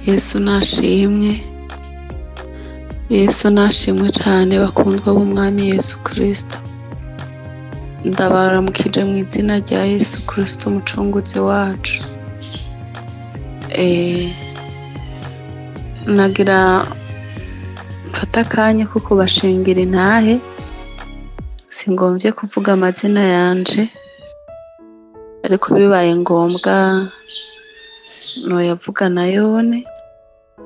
Yesu nashimwe, Yesu nashimwe cane bakundwa b'Umwami Yesu Kristo. Ndabaramukije mu izina rya Yesu Kristo umucunguzi wacu. Nagira mfate akanya ko kubashingira intahe, singomvye kuvuga amazina yanje, ariko bibaye ngombwa noyavuga nayone,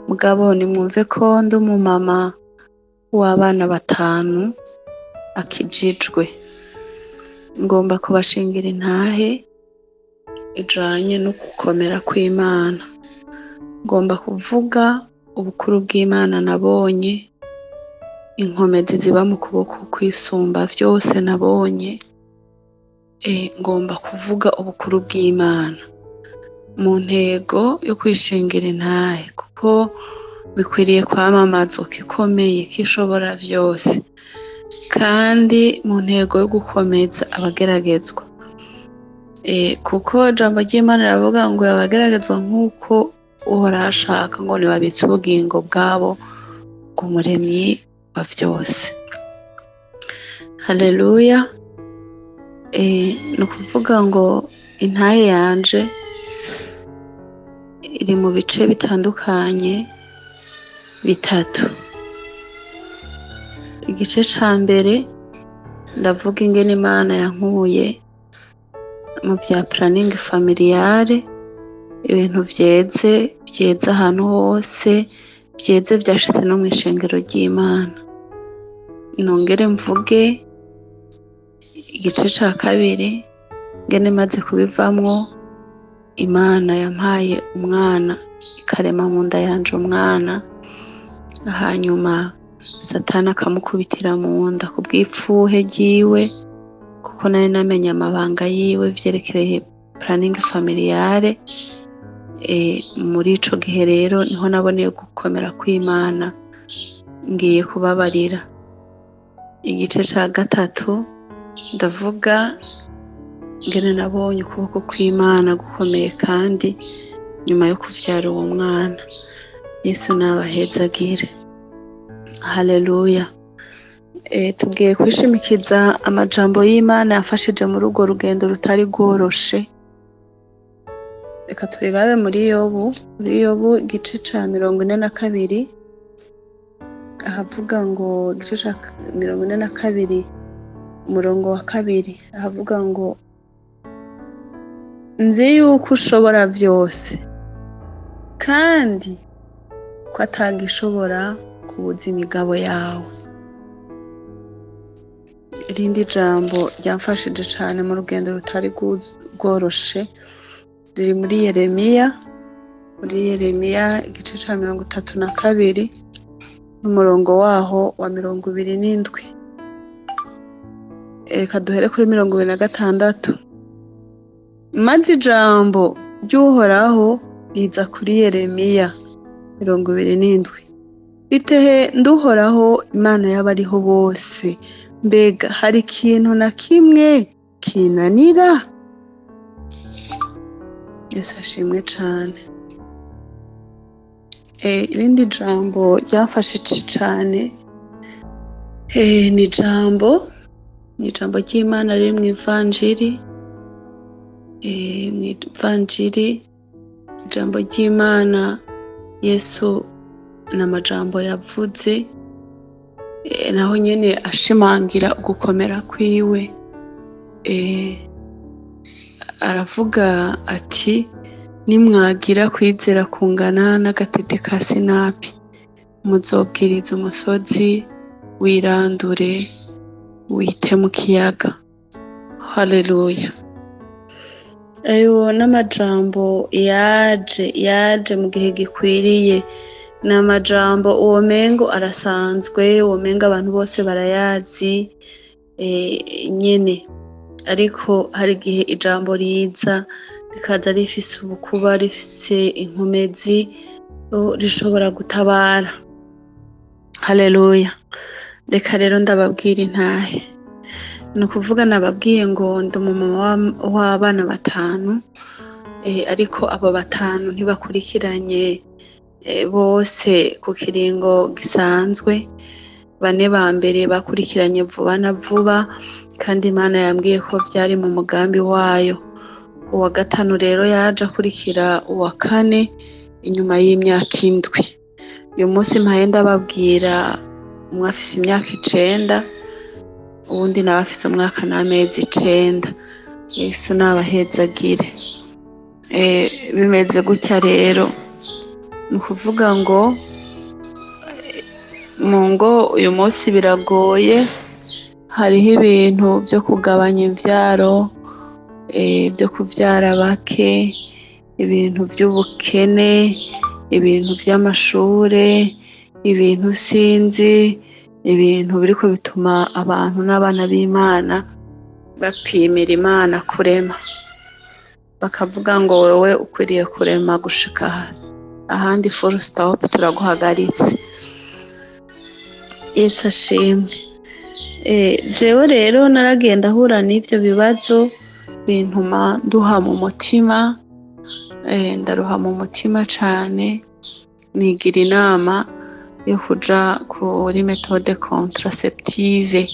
mugabo nimwumve ko ndi umumama w'abana batanu akijijwe. Ngomba kubashingira intahe ijanye no gukomera kw'Imana. Ngomba kuvuga ubukuru bw'Imana nabonye, inkomezi ziba mu kuboko kwisumba vyose nabonye, ngomba kuvuga ubukuru bw'Imana mu ntego yo kwishingira intahe, kuko bikwiriye kwamamazwa ko ikomeye, ko ishobora vyose, kandi mu ntego yo gukomeza abageragezwa. Kuko ijambo ry'Imana riravuga ngo abageragezwa nk'uko Uhoraho ashaka, ngo ntibabitse ubugingo bwabo ku Muremyi wa vyose. Haleluya. Ni ukuvuga ngo intahe yanje iri mu bice bitandukanye bitatu. Igice ca mbere ndavuga ingene Imana yankuye mu vya planning familiale, ibintu vyeze, vyeze ahantu hose, vyeze vyashitse no mw'ishengero ry'Imana. Nongere mvuge igice ca kabiri, ingene maze kubivamwo, Imana yampaye umwana, ikarema mu nda yanje umwana, hanyuma Satani akamukubitira mu nda kubw'ipfuhe ryiwe, kuko nari namenye amabanga yiwe vyerekeye planning familiale. Muri ico gihe rero niho naboneye gukomera kw'Imana, ngiye kubabarira. Igice ca gatatu ndavuga ingene nabonye ukuboko kw'Imana gukomeye kandi nyuma yo kuvyara uwo mwana. Yesu nabahezagire. Haleluya. Tugiye kwishimikiza amajambo y'Imana yafashije muri urwo rugendo rutari rworoshe. Reka turirabe muri Yobu, muri Yobu igice ca 42, ahavuga ngo igice ca 42 umurongo wa 2, ahavuga ngo nzi yuko ushobora vyose kandi ko atagishobora kubuza imigabo yawe. Irindi jambo ryamfashije cane mu rugendo rutari rworoshe riri muri Yeremiya, muri Yeremiya igice ca 32 n'umurongo waho wa 27. Reka duhere kuri 26. Maze ijambo ry'Uhoraho riza kuri Yeremiya 27. Ritehe nduhoraho Imana y'abariho bose, mbega hari ikintu na kimwe kinanira? Yesu ashimwe cane. Irindi jambo ryamfashije cane, ni ijambo ry'Imana riri mw'ivanjiri, mw'ivanjiri ijambo ry'Imana Yesu n'amajambo yavuze, naho nyene ashimangira ugukomera kwiwe. Aravuga ati nimwagira kwizera kungana n'agatete ka sinapi, muzobwiriza umusozi wirandure wite mu kiyaga. Haleluya. Ayo n'amajambo yaje mu gihe gikwiriye. Ni amajambo uwo mengo arasanzwe, uwo mengo abantu bose barayazi, nyene, ariko hari igihe ijambo riza rikaza rifise ubukuba, rifise inkomezi, rishobora gutabara. Haleluya. Reka rero ndababwira intahe. Ni ukuvuga nababwiye ngo ndi umumama w'abana batanu, ariko abo batanu ntibakurikiranye. Bose ku kiringo gisanzwe, bane ba mbere bakurikiranye vuba na vuba, kandi Imana yambwiye ko vyari mu mugambi wayo. Uwa gatanu rero yaje akurikira uwa kane inyuma y'imyaka 7. Uyu munsi mpaye ndababwira, umwe afise imyaka 9, uwundi nawe afise umwaka n'amezi 9. Yesu nabahezagire. Bimeze gutya rero, ni ukuvuga ngo mu ngo uyu munsi biragoye, hariho ibintu vyo kugabanya imvyaro, vyo kuvyara bake, ibintu vy'ubukene, ibintu vy'amashure, ibintu sinzi, ibintu biriko bituma abantu n'abana b'Imana bapimira Imana kurema, bakavuga ngo wewe ukwiriye kurema gushika ahandi, full stop, turaguhagaritse. Yesu ashimwe. Jewe rero naragenda ahura n'ivyo bibazo bintuma nduha mu mutima, ndaruha mu mutima cane, nigira inama yo kuja kuri méthode contraceptive.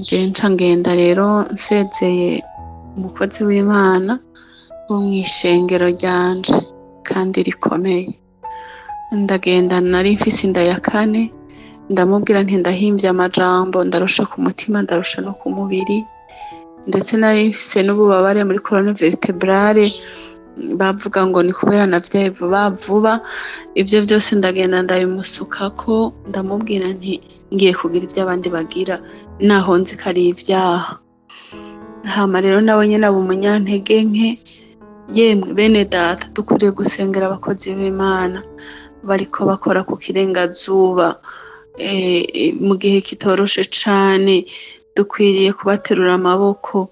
Je nca ngenda rero nsezeye umukozi w'Imana wo mw'ishengero ryanje kandi rikomeye. Ndagenda, nari mfise inda ya kane, ndamubwira nti ndahimvye amajambo, ndarusha ku mutima, ndarusha no ku mubiri, ndetse nari mfise n'ububabare muri colonne vertébrale, bavuga ngo ni kubera navyaye vuba vuba. Ivyo vyose ndagenda ndabimusukako, ndamubwira nti ngiye kugira ivyo abandi bagira naho nzi ko ari ivyaha. Hama rero nawe nyene aba umunyantege nke. Yemwe bene data, dukwiriye gusengera abakozi b'Imana bariko bakora ku kirengazuba mu gihe kitoroshe cane. Dukwiriye kubaterura amaboko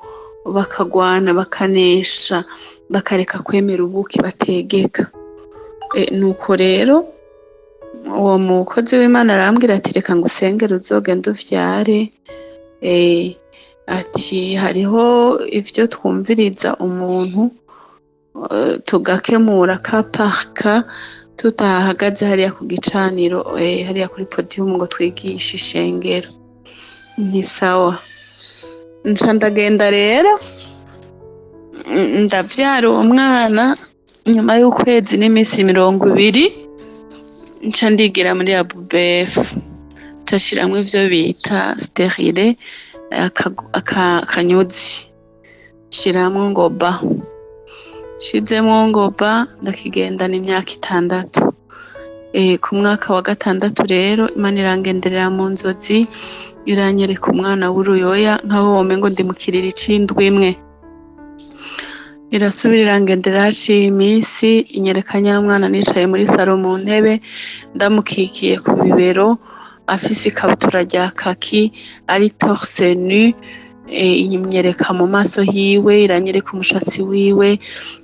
bakagwana, bakanesha, bakareka kwemera ubuki bategeka. Nuko rero uwo mukozi w'Imana arambwira ati reka ngusengere uzogende uvyare. Ati hariho ivyo twumviriza umuntu, tugakemura cas par cas, tutahagaze hariya ku gicaniro, hariya kuri podium ngo twigishe ishengero. Nti sawa. Nca ndagenda rero, ndavyara uwo mwana nyuma y'ukwezi n'iminsi 20. Nca ndigira muri ABUBEF, nca nshiramwo ivyo bita stérilet, akanyuzi, nshiramwo ngoba, nshizemwo ngoba, ndakigendana imyaka 6. Ku mwaka wa gatandatu rero Imana irangenderera mu nzozi, iranyereka umwana w'uruyoya nkaho womengo ndi mu kiriri c'indwi imwe. Irasubira irangenderera haciye iminsi, inyereka nyamwana nicaye muri salon mu ntebe, ndamukikiye ku bibero, afise ikabutura rya kaki, ari torse nu. Inyereka mu maso hiwe, iranyereka umushatsi wiwe,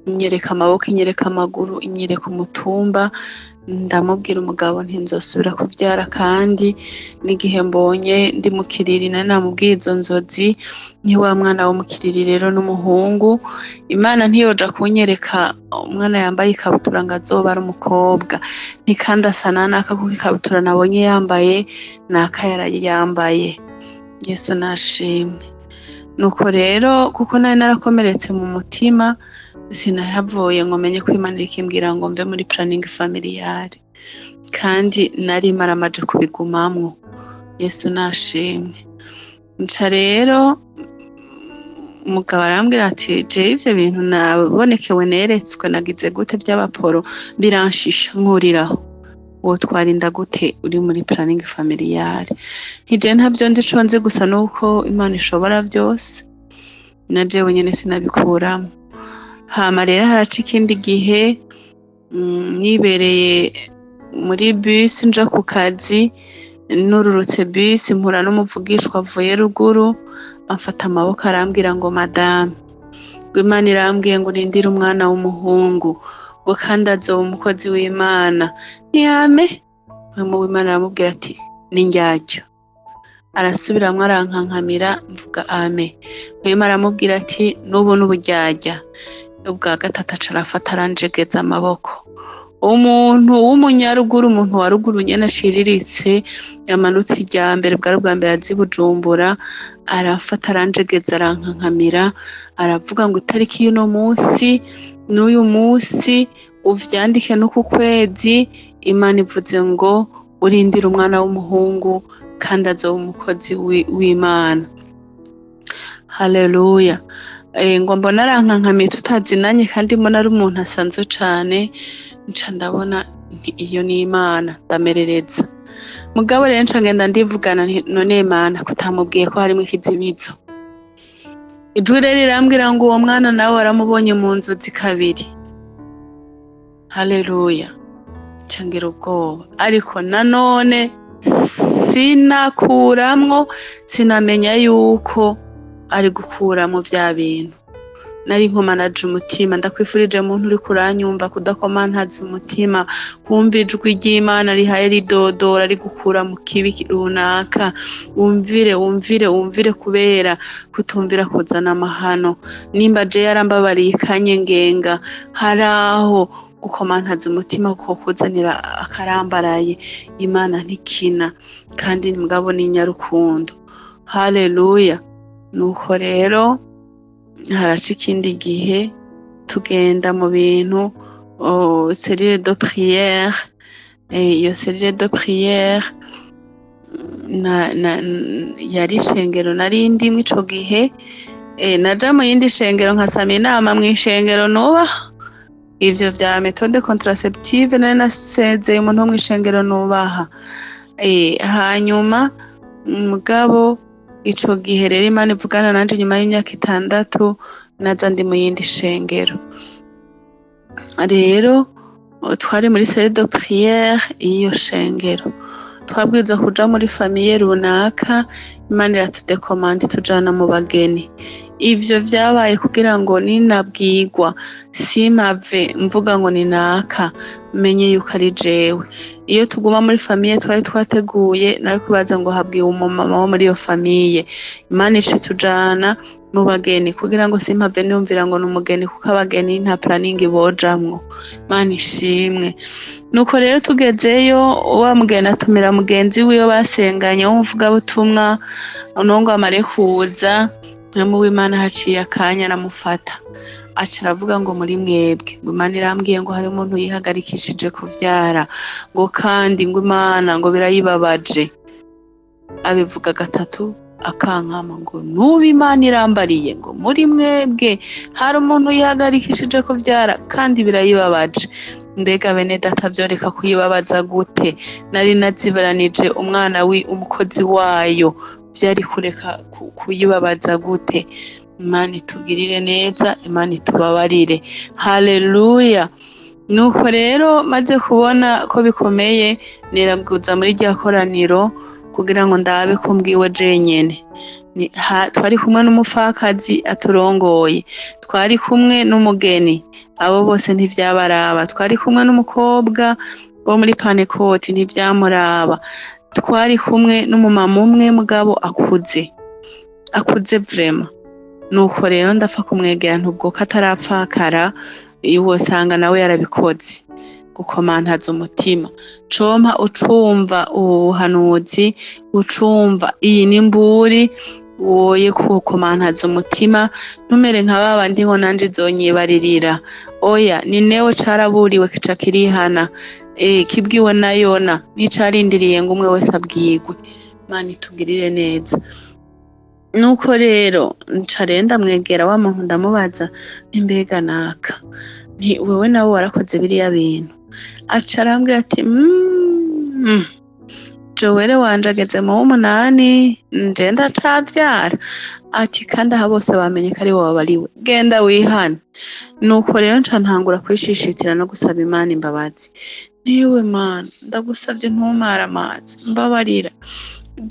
inyereka amaboko, inyereka amaguru, inyereka umutumba. Ndamubwira umugabo nti nzosubira kuvyara, kandi n'igihe mbonye ndi mu kiriri nari namubwiye izo nzozi, nti wa mwana wo mu kiriri rero n'umuhungu. Imana ntiyoja kunyereka umwana yambaye ikabutura ngo azoba ari umukobwa, nti kandi asa na naka, kuko ikabutura nabonye yambaye naka yarayambaye. Yesu nashimwe. Nuko rero kuko nari narakomeretse mu mutima, sinahavuye ngo menye ko Imana iriko imbwira ngo mve muri planning familiale, kandi nari maramaje kubigumamwo. Yesu nashimwe. Nca rero umugabo arambwira ati jewe ivyo bintu nabonekewe, neretswe, nagize gute vy'abaporo, biranshisha, nkuriraho wotwara inda gute uri muri planning familiale? Nti je ntavyo nzi, ico nzi gusa nuko Imana ishobora vyose, na jewe nyene sinabikuramwo. Hama rero haraca ikindi gihe, nibereye muri bus nja ku kazi, nururutse bus mpura n'umuvugishwa avuye ruguru, amfata amaboko arambwira ngo madame, ngo Imana irambwiye ngo urindire umwana w'umuhungu, ngo kandi azoba umukozi w'Imana. Ntiyame mu w'Imana aramubwira ati ni ndyaryo. Arasubiramwo arankankamira, mvuga ame. Mwema aramubwira ati n'ubu n'uburyarya. Ubwa gatatu aca arafata aranjegeza amaboko. Umuntu w'umunyaruguru, umuntu wa ruguru nyene aciriritse, yamanutse irya mbere, bwari ubwa mbere aza i Bujumbura, arafata aranjegeza arankankamira, aravuga ngo itariki y'uno musi n'uyu musi uvyandike n'uku kwezi, Imana ivuze ngo urindire umwana w'umuhungu kandi azoba umukozi w'Imana. Haleluya. Ngo mbona arankankamiye tutazinanye kandi mbona ari umuntu asanzwe cane, nca ndabona nti iyo ni Imana, ndamerereza. Mugabo rero nca ngenda ndivugana nti none Mana kutamubwiye ko harimwo ikizibizo. Ijwi rero rirambwira ngo uwo mwana nawe waramubonye mu nzozi kabiri. Haleluya. Nca ngira ubwoba, ariko nanone sinakuramwo, sinamenya yuko ari gukuramwo vya bintu. Nari nkomanaje umutima. Ndakwifurije muntu uriko uranyumva kudakomantaza umutima, kumva ijwi ry'Imana rihaye ridodora rigukura mu kibi runaka. Wumvire, wumvire, wumvire, kubera kutumvira kuzana amahano. Nimba je yarambabariye ikanyengenga, haraho gukomantaza umutima kokuzanira akarambaraye. Imana ntikina kandi mugabo ni nyarukundo. Haleluya. Nuko rero haraca ikindi gihe tugenda mu bintu cellule de prière. Iyo cellule de prière yari ishengero nari ndimwo ico gihe. Naja mu yindi shengero nkasama inama mw'ishengero nubaha. Ivyo vya méthode contraceptive nari nasezeye umuntu wo mw'ishengero nubaha. Hanyuma mugabo ico gihe rero Imana ivugana nanje nyuma y'imyaka 6, naza ndi mu yindi shengero. Rero twari muri cellule de prière y'iyo shengero. Twabwirizwa kuja muri famille runaka, Imana iratudekomanda itujana mu bageni. Ivyo vyabaye kugira ngo ninabwirwa simpave mvuga ngo ni naka, menye yuko ari jewe. Iyo tuguma muri famille twari twateguye, nari kwibaza ngo habwiwe umumama wo muri iyo famille. Imana ica itujana mu bageni kugira ngo simpave niyumvira ngo ni umugeni, kuko abageni nta planning bojamwo. Imana ishimwe. Nuko rero tugezeyo, wa mugeni atumira mugenzi wiwe basenganye w'umuvugabutumwa, no ngo amare kuza, Mpwemu w'Imana haciye akanya aramufata, aca aravuga ngo muri mwebwe ngo Imana irambwiye ngo hari umuntu yihagarikishije kuvyara, ngo kandi ngo Imana ngo birayibabaje. Abivuga gatatu akankama ngo nubu Imana irambariye ngo muri mwebwe hari umuntu yihagarikishije kuvyara kandi birayibabaje. Mbega bene data, vyoreka kuyibabaza gute? Nari nazibaranije umwana umukozi wayo, vyari kureka kuyibabaza gute? Imana itugirire neza, Imana itubabarire. Haleluya. Nuko rero maze kubona ko bikomeye, niraguza muri rya koraniro kugira ngo ndabe ko mbwiwe jenyene. Twari kumwe n'umupfakazi aturongoye, twari kumwe n'umugeni, abo bose ntivyabaraba. Twari kumwe n'umukobwa wo muri Pantekoti, ntivyamuraba. Twari kumwe n'umumama umwe mugabo akuze, akuze vraiment. Nuko rero ndapfa kumwegera ntubwo ko atarapfakara, wosanga nawe yarabikoze gukomantaza umutima. Compa ucumva ubu buhanuzi, ucumva iyi n'imburi, woye kukomantaza umutima, ntumere nka babandi ngo nanje izonyibaririra. Oya, ni newe caraburiwe kica kirihana. Kibwiwe na Yona nticarindiriye ngo umwe wese abwirwe. Imana itugirire neza. Nuko rero nca rero ndamwegera wa muntu, ndamubaza nti mbega naka, nti wewe nawe warakoze biriya bintu? Aca arambwira ati Joel wanje ageze mu w'umunani, nje ndacavyara, ati kandi aha bose bamenye ko ari wowe wabariwe, genda wihane. Nuko rero nca ntangura kwishishitira no gusaba Imana imbabazi. Niwe Mana, ndagusavye ntumare amazi, mbabarira.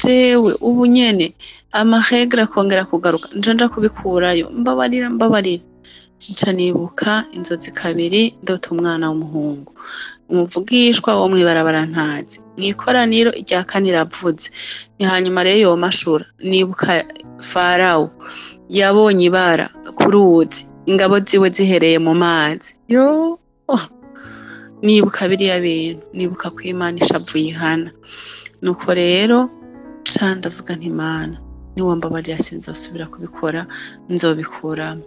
Jewe ubu nyene ama règles akongera kugaruka, nja nja kubikurayo, mbabarira, mbabarira. Nca nibuka inzozi kabiri ndota umwana w'umuhungu, umuvugishwa wo mw'ibarabara ntazi, mw'ikoraniro irya kane iravuze ni hanyuma rero yomashura. Nibuka Farawo yabonye ibara ku ruzi, ingabo ziwe zihereye mu mazi. Yo, Nibuka biriya bintu, nibuka ko Imana ishavuye ihana. Nuko rero ca ndavuga nti: "Imana, niwambabarira sinzosubira kubikora, nzobikuramo."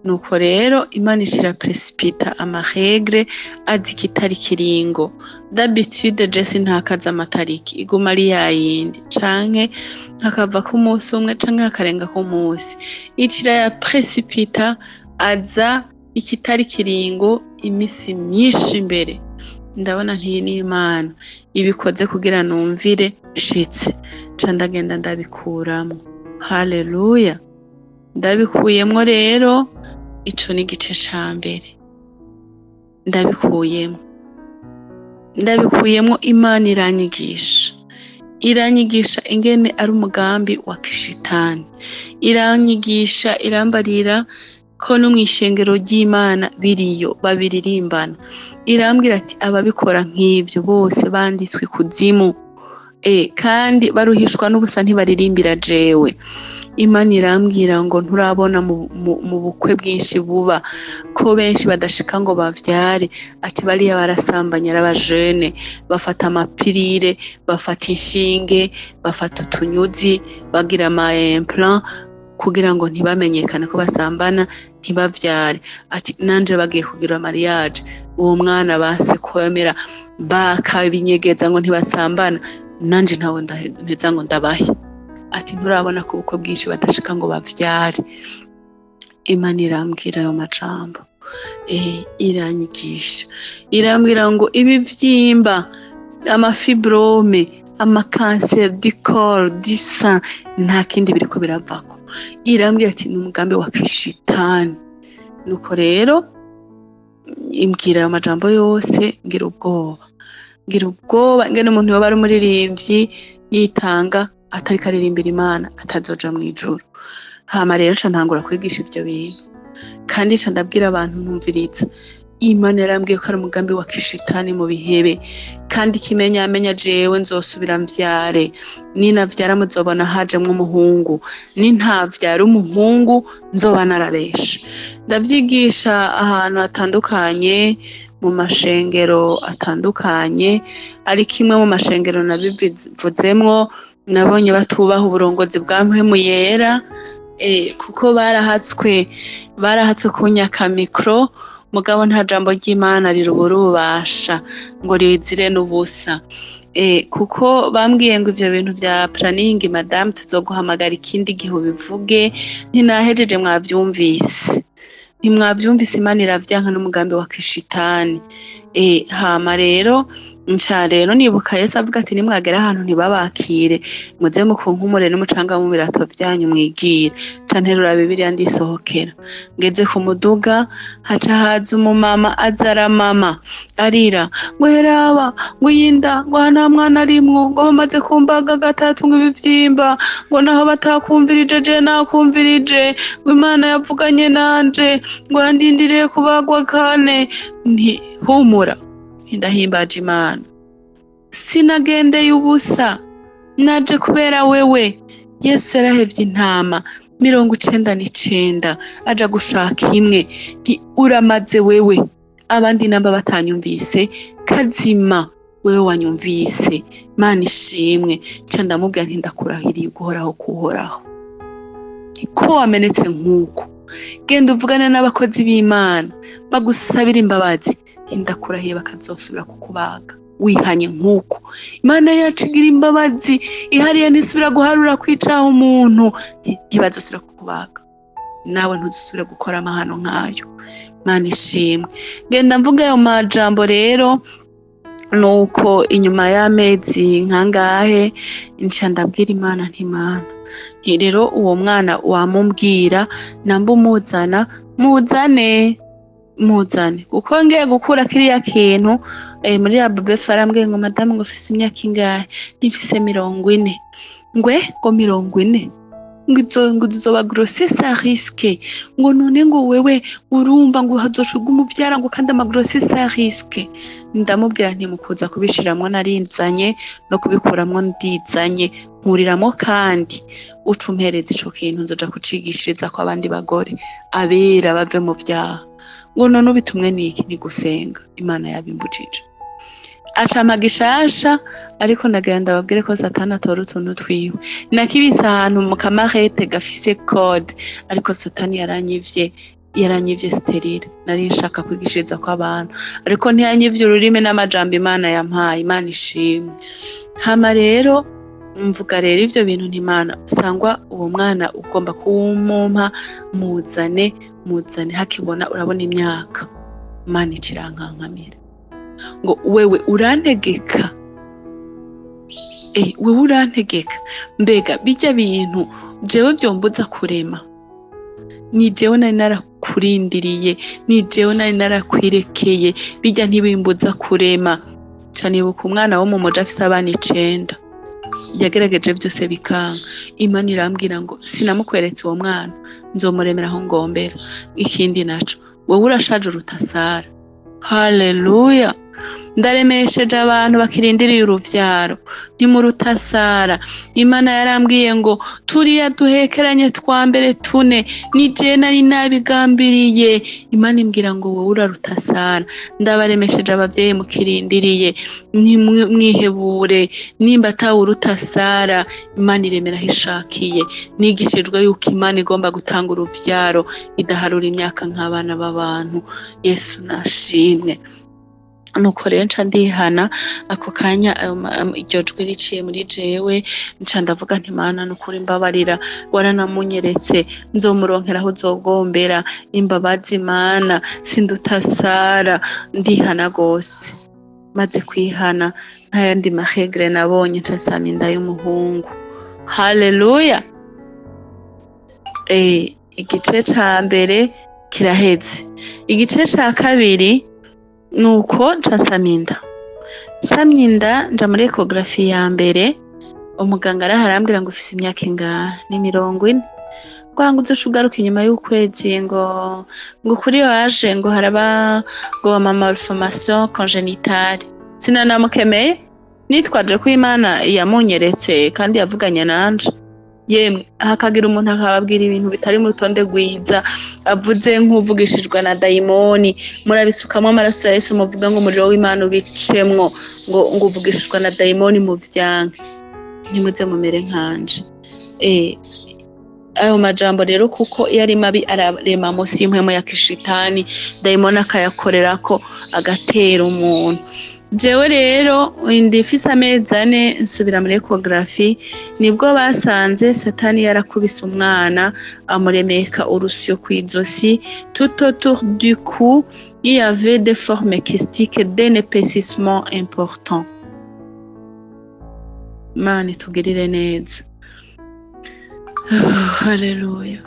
Nuko rero Imana ishira précipita ama règles, azi ikitari kiringo. D'habitude je sintakaza amatariki, iguma ari yayindi, canke hakavako umunsi umwe, canke hakarengako umunsi. Icira ya précipita, aza ikitari kiringo imisi myinshi imbere. Ndabona ntiyi ni Imana ibikoze kugira numvire shitse. Ca ndagenda ndabikuramwo. Haleluya! Ndabikuyemwo rero, ico ni igice ca mbere. Ndabikuyemwo, ndabikuyemwo. Imana iranyigisha, iranyigisha ingene ari umugambi wa kishitani. Iranyigisha, irambarira ko no mw'ishengero ry'Imana biriyo babiririmbana. Irambwira ati: "Ababikora nk'ivyo bose banditswe ikuzimu, kandi baruhishwa n'ubusa, ntibaririmbira jewe." Imana irambwira ngo: "Nturabona mu bukwe bwinshi buba ko benshi badashika ngo bavyare?" Ati: "Bariya barasambanye ari abajene, bafata ama pilules, bafata inshinge, bafata utunyuzi, bagira ama implant kugira ngo ntibamenyekane ko basambana, ntibavyare." Ati: "Nanje bagiye kugira mariage, uwo mwana base kwemera, bakabinyegeza ngo ntibasambana, nanje ntawe mpeza ngo ndabahe." Ati: "Nturabona ko ubukwe bwinshi badashika ngo bavyare?" Imana irambwira ayo majambo, iranyigisha, irambwira ngo ibivyimba, ama fibromes, ama cancer du col du sein, nta kindi biriko biravako. Irambwira ati: "Ni umugambi wa kishitani." Nuko rero imbwira ayo majambo yose, ngira ubwoba, ngira ubwoba ingene umuntu yoba ari umuririmbyi yitanga, atariko aririmbira Imana, atazoja mw'ijuru. Hama rero ca ntangura kwigisha ivyo bintu, kandi ca ndabwira abantu: "Ntumviriza, Imana yarambwiye ko ari umugambi wa kishitani mu bihebe, kandi ikimenyamenya jewe nzosubira mvyare. Ninavyara muzobona hajemwo umuhungu, nintavyara umuhungu nzoba narabeshe." Ndavyigisha ahantu hatandukanye, mu mashengero atandukanye, ariko imwe mu mashengero nabivuzemwo, nabonye batubaha uburongozi bwa Mpwemu Yera, kuko barahatswe kunyaka micro. Mugabo nta jambo ry'Imana rirubura ububasha ngo rizire n'ubusa, kuko bambwiye ngo: "Ivyo bintu vya planning, madame, tuzoguhamagara ikindi gihe ubivuge." Ntinahejeje, mwavyumvise? Ntimwavyumvise? Imana iravyanka n'umugambi wa kishitani. Hama rero nca rero nibuka Yesu avuga ati: "Nimwagera ahantu ntibabakire, muze mukunkumure n'umucanga mu birato vyanyu mwigire." Ca nterura Bibiliya ndisohokera. Ngeze ku muduga, haca haza umumama, aza aramama arira ngo: "Heraba," ngo: "Iyinda," ngo: "Aha nta mwana arimwo," ngo: "Bamaze kumbaga gatatu," ngo: "Ibivyimba," ngo: "Naho batakumvirije, je nakumvirije," ngo: "Imana yavuganye nanje," ngo: "Yandindiriye kubagwa kane." Nti: "Humura," ndahimbaje Imana, sinagendeye ubusa, naje kubera wewe. Yesu yarahevye intama 99, aja gushaka imwe. Nti: "Uramaze wewe, abandi namba batanyumvise, kazima wewe wanyumvise, Mana ishimwe." Nca ndamubwira nti: "Ndakurahiriye uguhoraho kuhoraho ko wamenetse nk'uko, genda uvugane n'abakozi b'Imana bagusabira imbabazi. Ndakurahiye bakazosubira kukubaga wihanye nk'uko. Imana yacu igira imbabazi, ihariye ntisubira guharura kwicaha umuntu. Ntibazosubira kukubaga, nawe ntuzusubire gukora amahano nk'ayo. Imana ishimwe." Genda mvuga ayo majambo rero. Nuko inyuma y'amezi nkangahe, nca ndabwira Imana nti: "Imana," nti: "rero uwo mwana wamumbwira namba umuzana, muzane, muzane, kuko ngiye gukura kiriya kintu." Muri la bebe arambwiye ngo: "Madamu," ngo: "ufise imyaka ingahe?" "Ntifise 40." Ngwe ngo: "40," ngo: "izo," ngo: "izoba grossesse à risque," ngo: "none," ngo: "wewe urumva," ngo: "hazoca umuvyara," ngo: "kandi ama grossesse à risque." Ndamubwira nti: "Mukuza kubishiramwo narinzanye, no kubikuramwo ndizanye, nkuriramwo, kandi uca umpereza ico kintu, nzoja kucigishiriza ko abandi bagore abera bave mu vyaha." Ngo none ubitumwe n'iki? Ni gusenga, Imana yabimbujije. Aca gishasha, ariko ndagira ndababwire ko Satani atora utuntu twiwe. Nakibitse ahantu mu kamarete gafise code, ariko Satani yaranyivye, yaranyivye stérilet nari nshaka kwigishiriza kw'abantu, ariko ntiyanyivye ururimi n'amajambo Imana yampaye. Imana ishimwe. Hama rero mvuga rero ivyo bintu ntimana usangwa uwo mwana ugomba kuwumumpa, muzane, muzane hakibona. Urabona imyaka, Imana icirankankamira ngo wewe urantegeka, wewe urantegeka. Mbega bijya bintu jewe vyombuza kurema? Ni jewe nari narakurindiriye, ni jewe nari narakwirekeye, bijya ntibimbuza kurema. Ca nibuka umwana wo mu muji afise abana 9, yagerageje vyose bikanka. Imana irambwira ngo sinamukweretse uwo mwana, nzomuremera aho ngombera. Ikindi naco, wowe urashaje uruta Sara. Haleluya! Ndaremesheje abantu bakirindiriye uruvyaro, ntimuruta Sara. Imana yarambwiye ngo turiya duhekeranye twa mbere tune ni je nari nabigambiriye. Imana imbwira ngo wowe uraruta Sara. Ndabaremesheje abavyeyi mukirindiriye, ntimwihebure. Nimba atawuruta Sara, Imana iremera aho ishakiye. Nigishijwe yuko Imana igomba gutanga uruvyaro idaharura imyaka nk'abana b'abantu. Yesu nashimwe. Nuko rero nca ndihana ako kanya, iryo jwi riciye muri jewe, nca ndavuga nti: "Mana, nukuri mbabarira, waranamunyeretse, nzomuronkera aho uzogombera imbabazi. Mana, sinduta Sara." Ndihana gose. Maze kwihana, nta yandi ma règles nabonye, nca nsama inda y'umuhungu. Haleluya! Igice ca mbere kiraheze. Igice ca kabiri nuko nca nsama inda. Nsamye inda, nja muri échographie ya mbere. Umuganga araha arambwira ngo ufise imyaka ingahe? Ni 40. Ngo uzoca ugaruka inyuma y'ukwezi, ngo kuri waje ngo haraba ngo ama malformation congénitale. Sinanamukemeye, nitwaje ko Imana yamunyeretse kandi yavuganye nanje. Yemwe, hakagira umuntu akababwira ibintu bitari mu rutonde rwiza, avuze nk'uvugishijwe na dayimoni, murabisukamwo amaraso ya Yesu, muvuga ngo umuriro w'Imana ubicemwo, ngo uvugishijwe na dayimoni, muvyanke, ntimuze mumere nkanje. Ayo majambo rero, kuko iyo ari mabi, ararema munsi y'impwemu ya kishitani, dayimoni akayakorerako agatera umuntu. Jewe rero inda ifise amezi 4, nsubira muri échographie, nibwo basanze Satani yarakubise umwana, amuremeka urusyo kw'izosi. Tout autour du cou, il y avait des formes kystiques d'un épaississement important. Imana itugirire neza. Haleluya!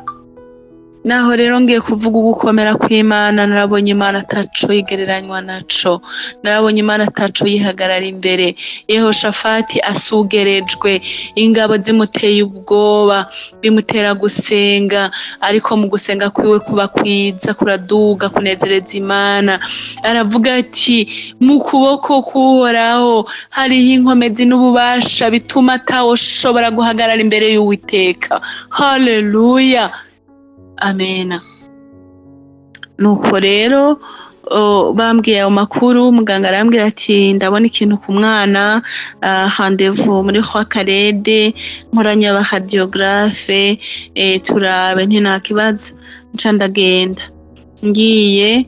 Naho rero ngiye kuvuga ugukomera kw'Imana. Narabonye Imana ataco yigereranywa naco, narabonye Imana ataco yihagarara imbere. Yehoshafati asugerejwe, ingabo zimuteye ubwoba, bimutera gusenga, ariko mu gusenga kwiwe kuba kwiza, kuraduga, kunezereza Imana. Aravuga ati: "Mu kuboko k'Uhoraho hariho inkomezi n'ububasha bituma atawoshobora guhagarara imbere y'Uwiteka." Haleluya, amena. Nuko rero bambwiye ayo makuru, muganga arambwira ati: "Ndabona ikintu ku mwana, rendez-vous muri Roi Khaled, nkoranye aba radiographe, turabe." Nti nta kibazo. Nca ndagenda. Ngiye,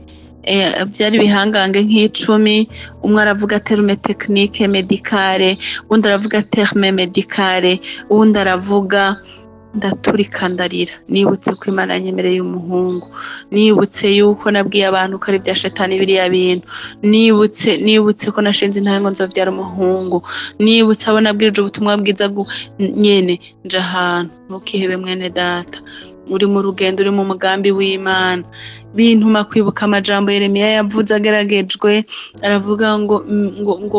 vyari ibihangange nk'icumi. Umwe aravuga terme technique médicale, uwundi aravuga terme médicale, uwundi aravuga. Ndaturika ndarira. Nibutse ko Imana yanyemereye umuhungu, nibutse yuko nabwiye abantu ko ari ibya shetani biriya bintu, nibutse ko nashinze intahe ngo nzovyara umuhungu, nibutse abo nabwirije ubutumwa bwiza nyene. Nja ahantu. Ntukihebe, mwene data, uri mu rugendo, uri mu mugambi w'Imana. Bintuma kwibuka amajambo Yeremiya yavuze ageragejwe, aravuga ngo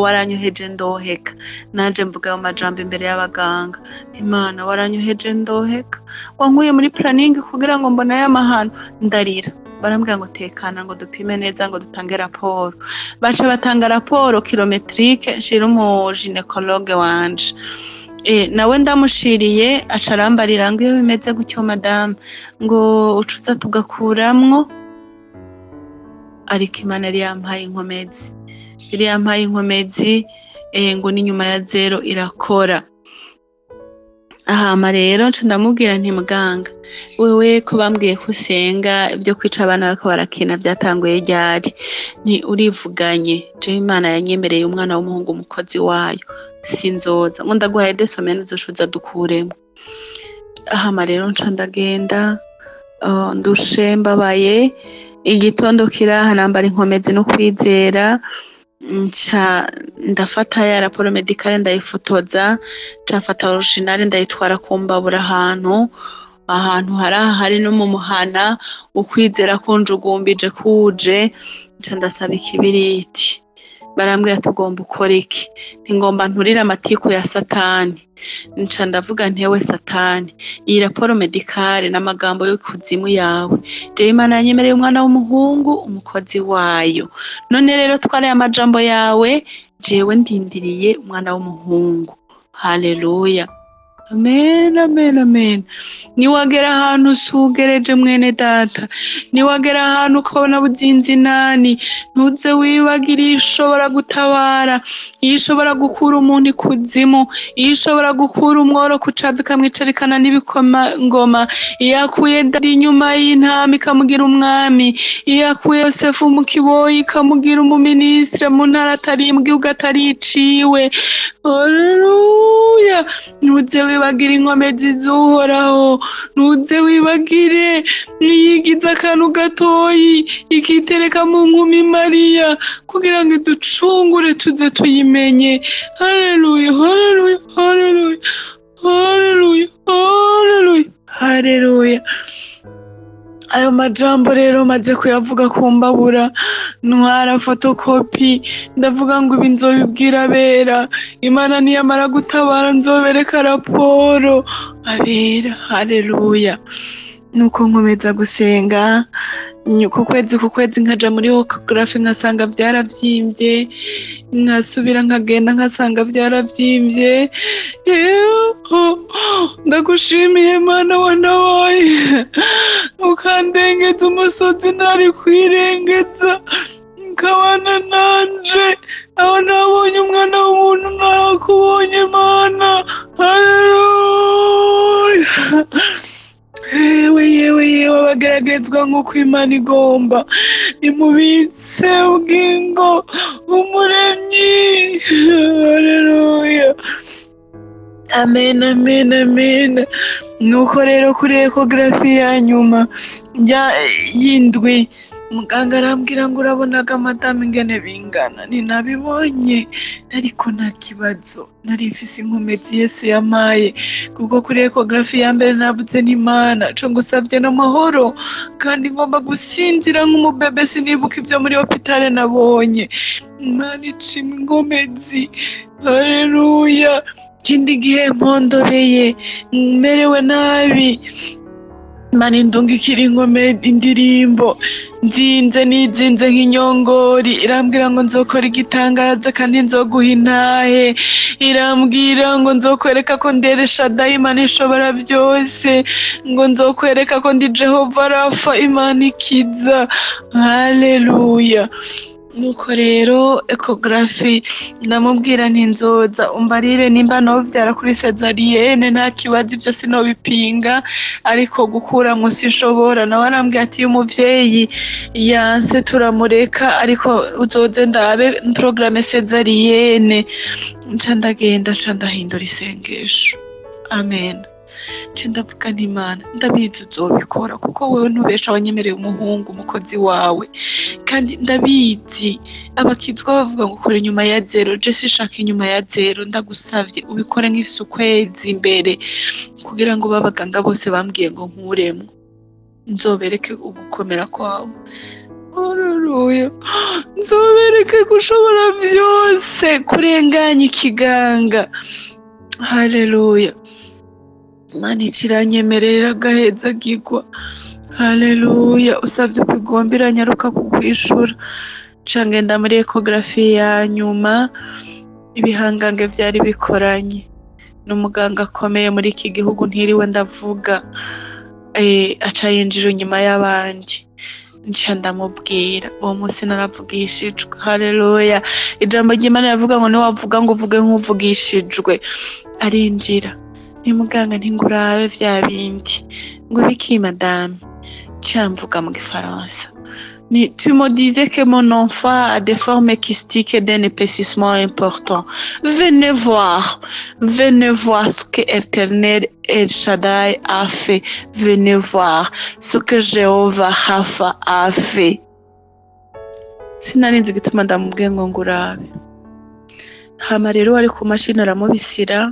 "Waranyoheje ndoheka." Nanje mvuga ayo majambo imbere y'abaganga: "Imana, waranyoheje ndoheka, wankuye muri planning kugira ngo mbone aya mahano." Ndarira. Barambwira ngo tekana, ngo dupime neza, ngo dutange raporo. Baca batanga raporo kilométrique. Nshira umu gynécologue wanje, nawe ndamushiriye, aca arambarira ngo iyo bimeze gutyo, madame, ngo ucuza tugakuramwo. Ariko Imana yari yampaye inkomezi, yari yampaye inkomezi, ngo n'inyuma ya zero irakora. Hama rero nca ndamubwira nti: "Muganga, wewe ko bambwiye ko usenga, ivyo kwica abana bariko barakina vyatanguye ryari?" Nti: "Urivuganye, jewe Imana yanyemereye umwana w'umuhungu, umukozi wayo, sinzoza." Ngo: "Ndaguhaye 2 semaines, uzoca uza dukuremwo." Hama rero nca ndagenda, ndushe, mbabaye. Igitondo kiraha, nambara inkomezi no kwizera, nca ndafata ya rapport médical, ndayifotoza, nca mfata original, ndayitwara kumbabura ahantu hari aha hari no mu muhana. Ukwizera kunjugumbije kuje, nca ndasaba ikibiriti. Barambwira: "Tugomba ukora iki?" Nti: "Ngomba nturire amatiku ya Satani." Nca ndavuga nti: "Ewe Satani, iyi rapport médicale n'amagambo y'ikuzimu yawe. Jewe Imana yanyemereye umwana w'umuhungu, umukozi wayo. None rero twaraye amajambo yawe, jewe ndindiriye umwana w'umuhungu." Haleluya, amen, amen, amen. Niwagera ahantu usugereje, mwene data, niwagera ahantu ukabona buzinzi inani, ntuze wibagire ishobora gutabara, iyo ishobora gukura umuntu ikuzimu, iyo ishobora gukura umworo ku cavu ikamwicarikana n'ibikomangoma, iyo yakuye Dawidi inyuma y'intama ikamugira umwami, iyo yakuye Yosefu mu kiboyi ikamugira umuminisitiri mu ntara atari, mu gihugu atari iciwe. Haleluya! Ntuze wibagire inkomezi z'Uhoraho, ntuze wibagire niyigize akantu gatoyi ikitereka mu nkumi Mariya kugira ngo iducungure, tuze tuyimenye. Haleluya, haleluya, haleluya, haleluya, haleluya, haleluya! Ayo majambo rero maze kuyavuga kumbabura, ntwara photocopie, ndavuga ngo: "Ibi nzobibwira abera. Imana niyamara gutabara nzobereka raporo abera." Haleluya! Nuko nkomeza gusenga. Ku kwezi nkaja muri échographie, nkasanga vyaravyimbye, nkasubira nkagenda, nkasanga vyaravyimbye. Ndagushimiye Mana wanabaye ukandengeza umusozi ntari kwirengeza, ukabana nanje aho nabonye umwana w'umuntu, nakubonye Mana. Haleluya! Yewe, yewe, yewe, abageragezwa nk'uko Imana igomba, nimubitse ubugingo umuremyi. Haleluya, amen, amen, amen. Nuko rero kuri échographie ya nyuma y'indwi, muganga arambwira ngo: "Urabonaga madamu ingene bingana?" Ninabibonye, ariko nta kibazo, nari mfise inkomezi Yesu yamaye, kuko kuri échographie ya mbere navuze n'Imana co ngusavye n'amahoro, kandi ngomba gusinzira nk'umubebe, sinibuka ivyo muri hôpital nabonye. Imana icima inkomezi. Haleluya! Ikindi gihe mpondobeye, merewe nabi, Imana indungikira inkome indirimbo nzinze nizinze nk'inyongori. Irambwira ngo nzokora igitangaza kandi nzoguha intahe. Irambwira ngo nzokwereka ko ndi Elshadai, Imana ishobora byose, ngo nzokwereka ko ndi Jehova Rafa, Imana ikiza. Haleluya! Nuko rero échographie, ndamubwira nti: "Nzoza umbarire nimba novyara kuri césarienne, nta kibazo, ivyo sinobipinga, ariko gukuramwo sinshobora." Nawe arambwira ati: "Iyo umuvyeyi yanse turamureka, ariko uzoze ndabe programme césarienne." Nca ndagenda, nca ndahindura isengesho. Amen. Nca ndavuga nti: "Imana, ndabizi uzobikora, kuko wewe ntubesha, wanyemereye umuhungu umukozi wawe, kandi ndabizi abakizwa bavuga ngo ukora inyuma ya zero. Je sinshaka inyuma ya zero, ndagusavye ubikore nk'ifise ukwezi imbere, kugira ngo babaganga bose bambwiye ngo nkuremwo nzobereke ugukomera kwawe. Haleluya! Nzobereke ko ushobora vyose kurenganya ikiganga." Haleluya! Imana ikiranyemerera agahezagirwa. Haleluya! Usabye ukigomba iranyaruka kukwishura. Nca ngenda muri échographie ya nyuma, ibihangange vyari bikoranye n'umuganga akomeye muri iki gihugu ntiriwe ndavuga, aca yinjira inyuma y'abandi. Nca ndamubwira, uwo munsi naravugishijwe. Haleluya! Ijambo ry'Imana riravuga ngo niwavuga ngo uvuge nk'uvugishijwe. Arinjira, ni muganga, ntingurabe vya bindi. Ngo ibiki, madame? Nca mvuga mu gifaransa. Ni, tu me disais que mon enfant a des formes kystiques d'un épaississement important. Venez voir, venez voir ce que Éternel El Shaddai a fait. Venez voir ce que Jéhovah Rapha a fait. Sinari nzi igituma ndamubwiye ngo ngurabe. Hama rero wari ku mashini aramubisira,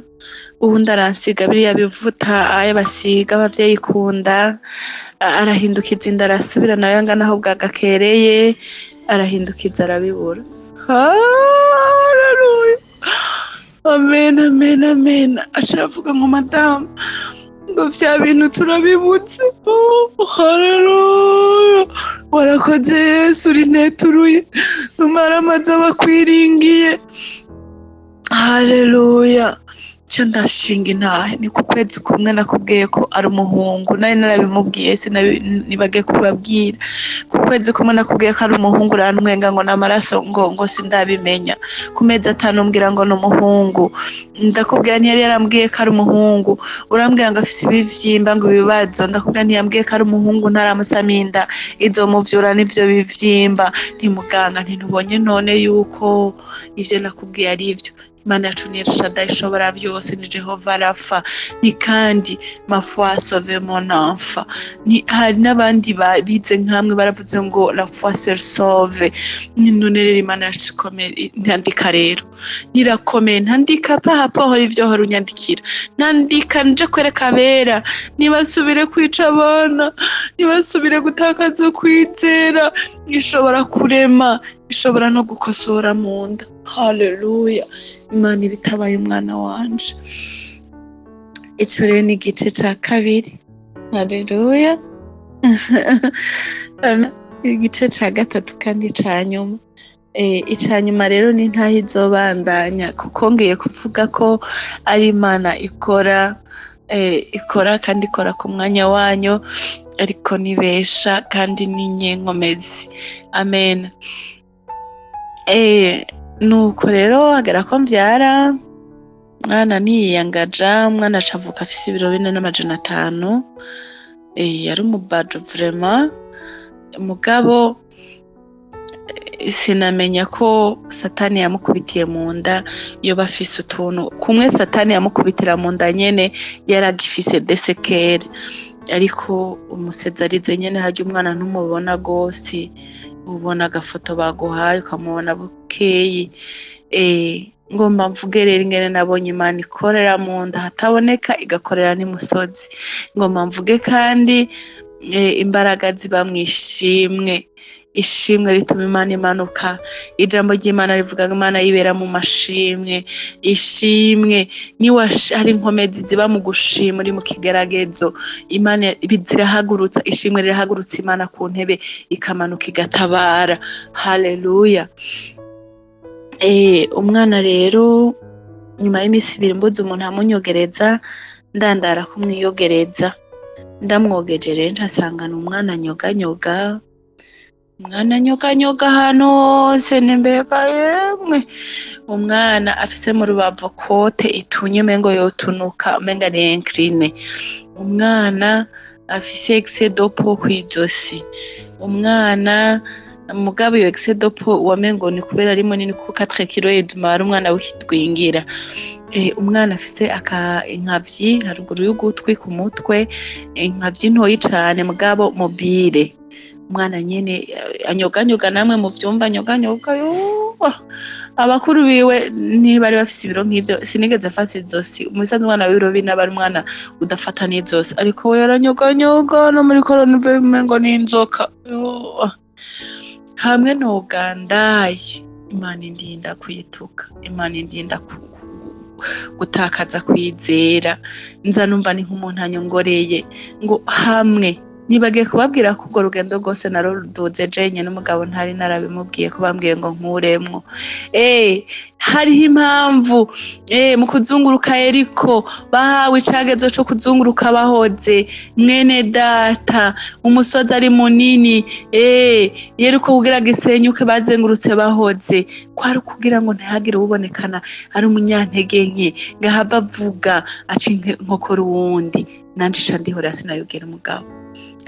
uwundi aransiga biriya bivuta ayo basiga abavyeyi kunda, arahindukiza inda, arasubira nayo angana aho bwagakereye, arahindukiza arabibura. Haleluya! Amen, amen, amen. Aca aravuga ngo madamu, ngo vya bintu turabibutse. Oh, haleluya! Warakoze Yesu, uri neturuye numara amaze abakwiringiye. Haleluya! Nca ndashinga intahe, ni ku kwezi kumwe nakubwiye ko ari umuhungu, nari narabimubwiye, sinibagiye kubibabwira. Ku kwezi kumwe nakubwiye ko ari umuhungu, urantwenga ngo ni amaraso, ngo sindabimenya. Ku mezi 5 umbwira ngo ni umuhungu, ndakubwira ntiyari yarambwiye ko ari umuhungu. Urambwira ngo afise ibivyimba, ngo ibibazo, ndakubwira ntiyambwiye ko ari umuhungu, ntaramusama inda izomuvyura n'ivyo bivyimba. Nti muganga, ntintubonye none yuko ivyo nakubwiye ari ivyo? Imana yacu ni El Shaddai, ishobora byose, ni Jehova Rafa. Ni kandi ma foi a sauvé mon enfant. Ni hari n'abandi bize nkamwe baravuze ngo la foi seule sauve. Ni none rero Imana yacu ikomeye. Ntandika rero, nirakomeye, ntandika par rapport y'ivyo hora unyandikira. Ntandika nje kwereka abera ntibasubire kwica abana, ntibasubire gutakaza kwizera. Ishobora kurema, ishobora no gukosora mu nda. Haleluya! Imana ibitabaye umwana wanje. Ico rero ni igice ca kabiri. Haleluya! Igice ca gatatu kandi ca nyuma. Ica nyuma rero ni ntaho izobandanya, kuko ngiye kuvuga ko ari Imana ikora, ikora kandi ikora ku mwanya wanyu, ariko nibesha kandi ni nyenkomezi. Amen. Nuko rero hagera ko mvyara mwana, ntiyiyangaja. Umwana acavuka afise ibiro 4 n'amajana 5. Yari umubajo vraiment, mugabo sinamenya ko Satani yamukubitiye mu nda, yoba afise utuntu kumwe Satani yamukubitira mu nda nyene, yaragifise des séquelles. Ariko umusezarize nyene, harya umwana ntumubona gose, ubona agafoto baguhaye ukamubona bukeyi. Ngomba mvuge rero ingene nabonye Imana ikorera mu nda hataboneka, igakorera n'imusozi. Ngomba mvuge kandi imbaraga ziba mw'ishimwe. Ishimwe rituma Imana imanuka. Ijambo ry'Imana rivuga ngo Imana yibera mu mashimwe. Ishimwe niwa hari inkomezi ziba mu gushima uri mu kigeragezo. Imana zirahagurutsa, ishimwe rirahagurutsa Imana ku ntebe, ikamanuka igatabara. Haleluya! Umwana rero nyuma y'iminsi 2 mbuze umuntu amunyogereza, ndandara kumwiyogereza. Ndamwogeje rero, ncasanga ni umwana anyoganyoga, umwana anyoganyoga ahantu hose. Ni mbega yemwe, umwana afise mu rubavu côte itunye, umengo yotunuka, umenga ni incliné. Umwana afise excès de peau kw'izosi. Umwana mugabo iyo excès de peau wamengo ni kubera ari munini, kuko 4 kilo et demi ari umwana w'ikidwingira. Umwana afise aka inkavyi haruguru y'ugutwi ku mutwe, inkavyi ntoyi cane mugabo mobile. Umwana nyene anyoganyoga, namwe mu vyumva anyoganyoga yoo. Abakuru biwe ntibari bafise ibiro nk'ivyo, sinigeze mfata izosi. Mu bisanzwe umwana w'ibiro 4 aba ari umwana udafata n'izosi, ariko we yaranyoganyoga no muri koronive umengo n'inzoka. Yoo. Hamwe nogandaye, Imana indinda kuyituka, Imana indinda gutakaza kwizera. Nza numva ni nk'umuntu anyongoreye ngo hamwe nibagiye kubabwira ko urwo rugendo rwose naruduze jenyine n'umugabo, ntari narabimubwiye ko bambwiye ngo nkuremwo. Hariho impamvu mu kuzunguruka Yeriko bahawe icagezo co kuzunguruka bahoze. Mwene data, umusozi ari munini, Yeriko kugira ngo isenyuke bazengurutse bahoze, kwari kugira ngo ntihagire uwubonekana ari umunyantege nke ngo ahave avuga aca inkokora uwundi. Nanje ica ndihorera, sinabibwira umugabo.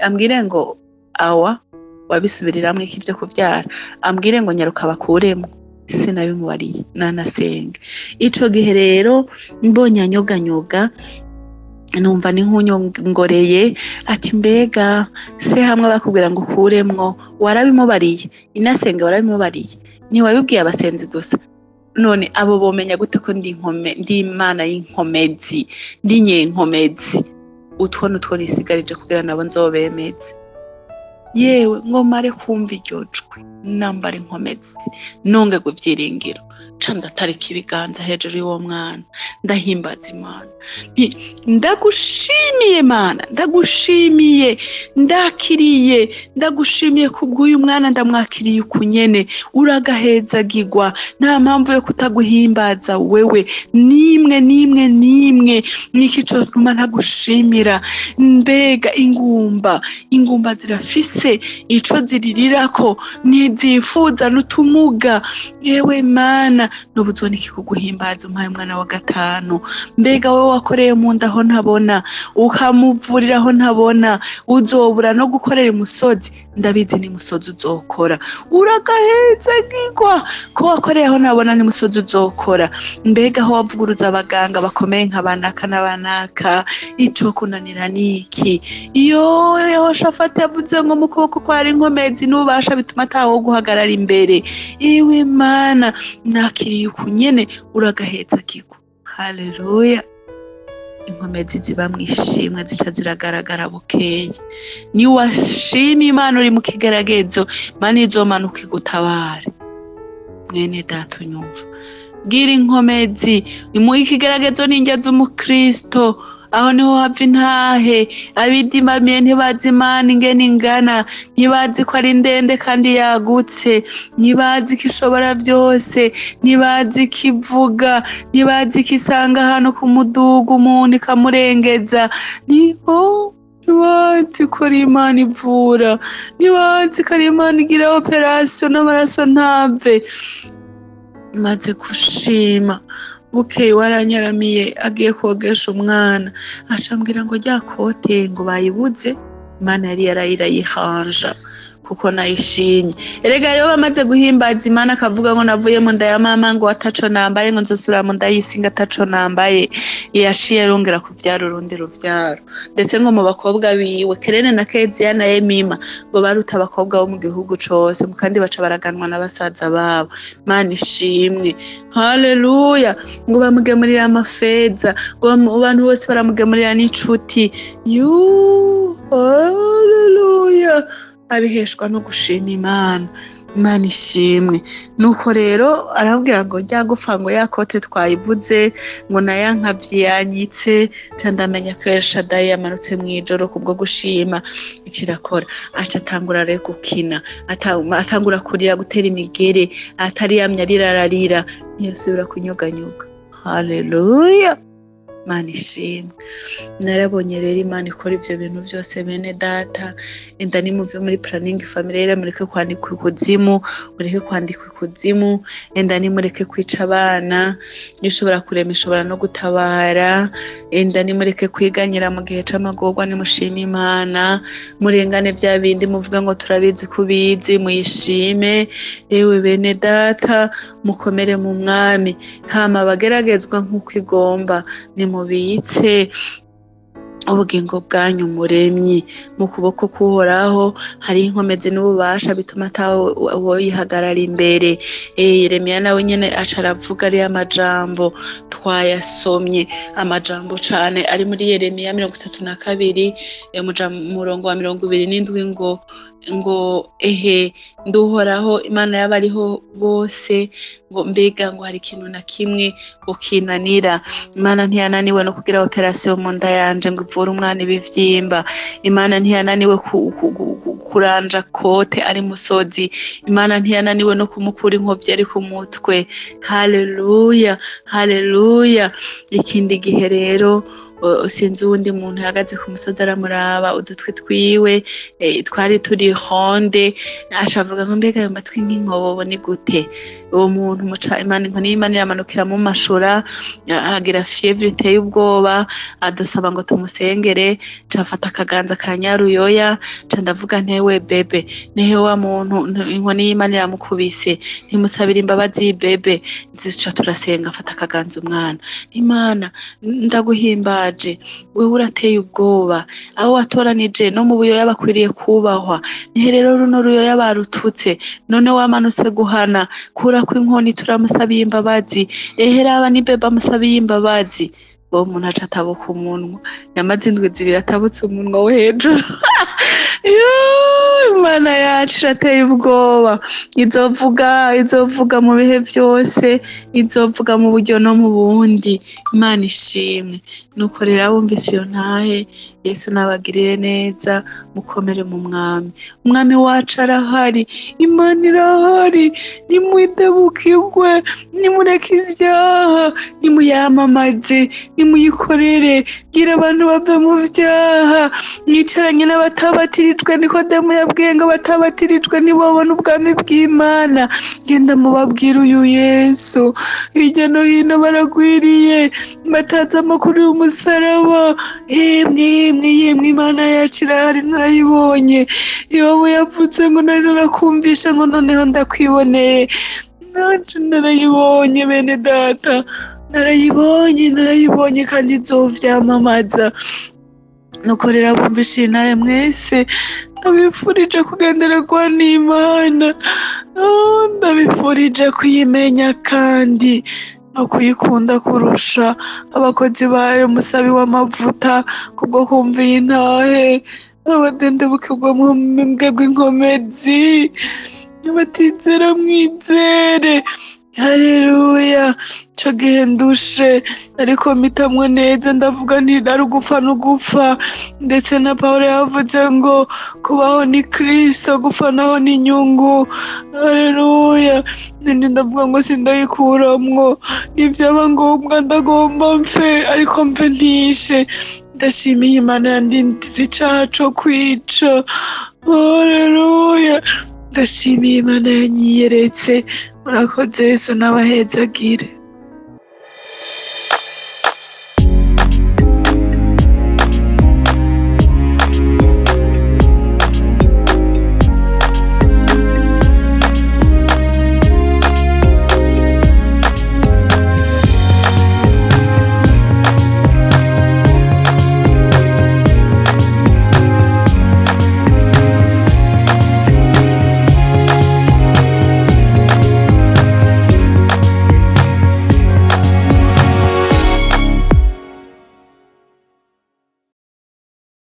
Ambwire ngo awa wabisubiriramwo iki vyo kuvyara, ambwire ngo nyaruka bakuremwo, sinabimubariye, nanasenga. Ico gihe rero mbonye anyoganyoga, numva ni nk'unyongoreye ati mbega se hamwe bakubwira ngo ukuremwo warabimubariye? Inasenga warabimubariye? Ntiwabibwiye abasenzi gusa? None abo bomenya gute ko ndi inkome, ndi imana y'inkomezi, ndi nyenkomezi? Utwo nutwo nisigarije kugira nabo nzobemeze. Yewe, ngo mare kumva iryo jwi, nambara inkomezi, nongerwa ivyiringiro, ca ndatarika ibiganza hejuru y'uwo mwana, ndahimbaza Imana nti ndagushimiye Mana, ndagushimiye, ndakiriye, ndagushimiye kubw'uyu mwana, ndamwakiriye ukunyene. Uragahezagirwa, nta mpamvu yo kutaguhimbaza wewe nimwe nimwe nimwe. Niki cotuma ntagushimira? Mbega ingumba zirafise ico ziririrako, ntizifuza n'utumuga. Yewe Mana, nubuzwa niki kuguhimbaza umpaye umwana wa gatanu? Mbega wewe wakoreye mu nda aho ntabona, ukamuvurira aho ntabona, uzobura no gukorera imusozi? Ndabizi ni musozi uzokora. Uragahezagirwa ko wakoreye aho ntabona, ni musozi uzokora. Mbega aho wavuguruza abaganga bakomeye nka banaka n'abanaka, ico kunanira niki? Iyo Yehoshafati yavuze ngo mu kuboko kwa hari inkomezi n'ububasha bituma atawo guhagarara imbere. Iwe Mana, nakiriye ukunyene, uragahezagirwa. Haleluya. Inkomezi ziba mwishimwe zica ziragaragara bukeye. Niwashima Imana uri mu kigeragezo, Imana izomanuka igutabare. Mwene data unyumva, gira inkomezi mu ikigeragezo n'indya z'umukristo. Aho niho hava intahe. Abidimamiye ntibazi Imana ingene ingana, ntibazi ko ari ndende kandi yagutse, ntibazi ko ishobora vyose, ntibazi ko ivuga, ntibazi ko isanga ahantu ku mudugu umuntu ikamurengeza, niho ntibazi ko ari Imana ivura, ntibazi ko ari Imana igira operasiyo n'amaraso ntave. Maze gushima, bukeye waranyaramiye agiye kogesha umwana, acambwira ngo rya kote ngo bayibuze. Imana yari yarayirayihanja kuko nayishimye. Erega yoba amaze guhimbaza Imana akavuga ngo navuye mu nda ya mama ngo ataco nambaye, ngo nzosubira mu nda y'isi ngo ataco nambaye, yaciye arongera kuvyara urundi ruvyaro. Ndetse ngo mu bakobwa biwe Kerene na Keziya na Emima ngo baruta abakobwa bo mu gihugu cose, ngo kandi baca baraganwa na basaza babo. Imana ishimwe, haleluya. Ngo bamugemurira amafeza, ngo abantu bose baramugemurira n'inshuti. Yuu, haleluya. Abiheshwa no gushima Imana. Imana ishimwe. Nuko rero arambwira ngo rya gufa ngo ya kote twayibuze, ngo naya nkavyi yanyitse. Ca ndamenya ko Elshadai yamanutse mw'ijoro kubwo gushima ikirakora. Aca atangura rero gukina, atangura kurira, gutera imigere, atari yamye arira, ararira, ntiyasubira kunyoganyuga. Haleluya, Imana ishimwe. Narabonye rero Imana ikora ivyo bintu vyose. Bene data, enda nimuve muri planning familiale, mureke kwandikwa ikuzimu, mureke kwandikwa ikuzimu. Enda nimureke kwica abana, ishobora kurema ishobora no gutabara. Enda nimureke kwiganyira mu gihe c'amagorwa, nimushime Imana, murengane vya bindi muvuga ngo turabizi kubizi, muyishime. Ewe bene data, mukomere mu mwami, hama abageragezwa nk'uko igomba, nimubitse ubugingo bwanyu muremyi mu kuboko k'Uhoraho. Hari inkomezi n'ububasha bituma atawo yihagarara imbere. Yeremiya nawe nyene aca aravuga ariya majambo twayasomye, amajambo cane ari muri Yeremiya 32, murongo wa 27, ngo ehe nduhoraho Imana y'abariho bose, ngo mbega ngo hari ikintu na kimwe ukinanira? Imana ntiyananiwe no kugira operasiyo mu nda yanje ngo ivure umwana ibivyimba. Imana ntiyananiwe kuranja kote ari musozi. Imana ntiyananiwe no kumukura inkovyi ari ku mutwe. Haleluya, haleluya. Ikindi gihe rero sinzi uwundi muntu yahagaze ku musozi aramuraba udutwi twiwe, twari turi honde, aca avuga ngo mbega ayo matwi nk'inkobobo ni gute? Uwo muntu muca Imana, inkoni y'Imana iramanukira mu mashura, agira fièvre iteye ubwoba, adusaba ngo tumusengere. Ca mfata akaganza ka Nyaruyoya, ca ndavuga ntewe bebe, nehe wa muntu inkoni y'Imana iramukubise, ntimusabira imbabazi bebe. Duca turasenga, afata akaganza umwana. Imana, ndaguhimbaje, wewe urateye ubwoba, abo watoranije no mu buyoya bakwiriye kubahwa. Nihe rero runo ruyoya barututse, none wamanutse guhana, kurako inkoni, turamusabiye imbabazi. Ehe raba ni bebe amusabiye imbabazi. Uwo muntu aca atabuka umunwa, yamaze indwi 2 atabutse umunwa wo hejuru. Yoo, Imana yacu irateye ubwoba, izovuga, izovuga mu bihe vyose, izovuga mu buryo no mu bundi. Imana ishimwe. Nuko rero abumvise iyo ntahe, Yesu nabagirire neza, mukomere mu Mwami. Umwami wacu arahari, Imana irahari, nimwidebukirwe, nimureke ivyaha, nimuyamamaze, nimuyikorere, bwira abantu bave mu vyaha, mwicaranye n'abatabatirijwe. Nikodemu yabwiye ngo abatabatirijwe ntibobona ubwami bw'Imana. Genda mubabwire uyu Yesu, hirya no hino baragwiriye, batazi amakuru y'umusaraba. Yemwe, yemwe, yemwe, Imana yacu irahari, narayibonye. Iwabo yavutse ngo nari narakumvisha ngo noneho ndakwiboneye, nanje narayibonye. Bene data, narayibonye, narayibonye kandi izovyamamaza. Nuko rero abumvishe iyi ntahe mwese, ndabifurije kugendererwa n'Imana. Oh, ndabifurije kuyimenya kandi no kuyikunda kurusha. Abakozi bayo, musabi w'amavuta kubwo kumva iyi ntahe, abadendebukirwa mu bw'inkomezi, abatizera mwizere. Haleluya. Ico gihe ndushe, ariko mpitamwo neza, ndavuga nti ari ugupfa n'ugupfa. Ndetse na Pawulo yavuze ngo kubaho ni Kristo, gupfa naho ni inyungu. Haleluya. None ndavuga ngo sindayikuramwo, nivyaba ngombwa ndagomba mfe, ariko mfe ntishe. Ndashimiye Imana yandindiza icaha co kwica. Haleluya. Ndashimiye Imana yanyiyeretse. Murakoze, Yesu n'abahezagire.